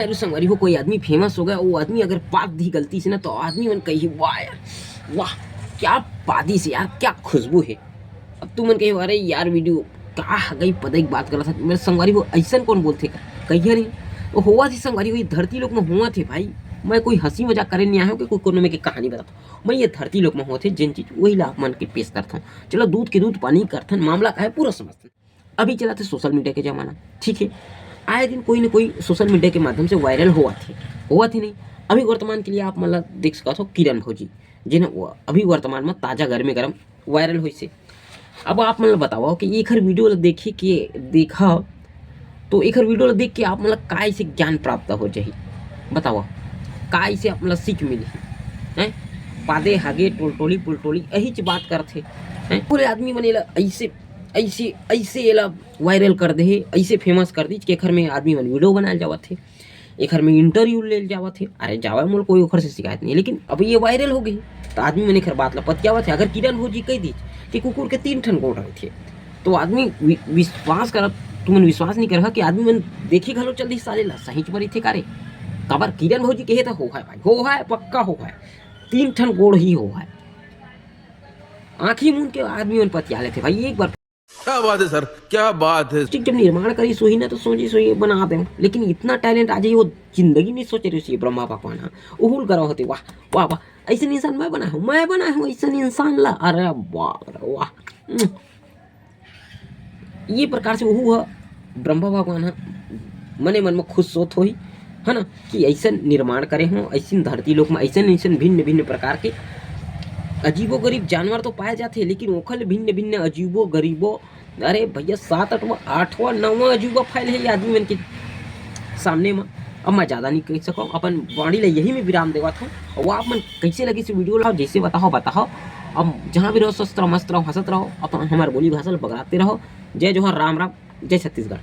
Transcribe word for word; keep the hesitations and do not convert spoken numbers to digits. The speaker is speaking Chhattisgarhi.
अरे संगवारी हो, कोई आदमी फेमस हो गया, वो आदमी अगर पाद दी गलती से ना, तो आदमी मन कही, "वाह यार, वाह, क्या पादी से यार, क्या खुशबू है।" अब तुमन कही, "अरे यार, वीडियो का गई पदई की बात करत हस?" मेरे संगवारी हो, ऐसन कौन बोलथे? कहिए नहीं। वो होवत ही संगवारी हो, ये धरती लोक में होवत हे भाई। मैं कोई हंसी मजाक करे नहीं आया हूँ कि कोई कोनो में की कहानी बताता हूँ। मैं ये धरती लोक में होवत हे जिन चीज, वही ला आप मन के पेश करता हूँ। चलो, दूध के दूध पानी करथन, मामला का है पूरा समझथन। अभी चलत हे सोशल मीडिया के जमाना, ठीक है, आए दिन कोई ना कोई सोशल मीडिया के माध्यम से वायरल होवत हे, होवत हे नहीं। अभी वर्तमान के लिए आप मन ला देख सकत हो किरण भौजी, जिन अभी वर्तमान में ताजा गर्मे गरम वायरल होइस हे। अब आप मन ला बताओ कि एखर वीडियो ला देखी के देखा, तो एखर वीडियो ला देख के आप मन ला का ऐसे ज्ञान प्राप्त हो जाही? बताओ, का ऐसे आप मन ला सीख मिलही? हैं, पादे हागे टोलटोली पुलटोली यही च बात करथे। हैं, पूरे आदमी मन एला ऐसे ऐसे ऐसे एला वायरल कर दे हे, ऐसे फेमस कर दीच के एखर में आदमी मन वीडियो बनाए जावत हे, एखर में इंटरव्यू ले जावत हे। अरे जावय, मोला कोई ओखर से शिकायत नहीं, लेकिन अब ये वायरल हो गई, तो आदमी मन एखर बात ला पतियावत हे। अगर किरण भौजी कह दीच कि कुकुर के तीन ठन गोड़ रहिथे, तो आदमी वि-, विश्वास करत, तुमन विश्वास नहीं करहा कि आदमी मन देखे घलो चल दी साले ला, सही च बरिथे का रे? काबर किरण भौजी कहे तो हो है भाई, हो है, पक्का हो है, तीन ठन गोड़ ही हो है। आंखी मूंद के आदमी मन पतिया लेथे भाई। एक बार क्या बात है सर, क्या बात है। ठीक, जब निर्माण करी सोही ना, तो सोची सोही बना दे, लेकिन इतना टैलेंट आ जाए, वो जिंदगी नहीं सोचे रहे ब्रह्मा भगवान। हाँ, उहुल करो होते, वाह वाह वाह, ऐसे इंसान मैं बना हूँ, मैं बना हूँ ऐसे इंसान ला। अरे वाह रे वाह। हम्म। ये प्रकार से वहू ह ब्रह्मा भगवान ह मने मन में खुश होत होही, है ना, कि ऐसन निर्माण करे हो, ऐसन धरती लोक में ऐसन ऐसन भिन्न भिन्न प्रकार के अजीबो गरीब जानवर तो पाए जाथे, लेकिन ओखर ले भिन्न भिन्न अजीबो गरीबो, अरे भैया, सात आठवां आठवां नौवां अजूबा फैल है ये आदमी मन के सामने में। अब मैं ज्यादा नहीं कह सकूँ, अपन वाणी ला यही में विराम देवत हूँ। और आप मन कैसे लगिस वीडियो ला, जैसे बताओ बताओ। अब जहाँ भी रहो, स्वस्थ रहो, मस्त रहो, हंसत रहो, अपन हमारे बोली भाषा ला बगराते रहो। जय जोहार, राम राम, जय छत्तीसगढ़।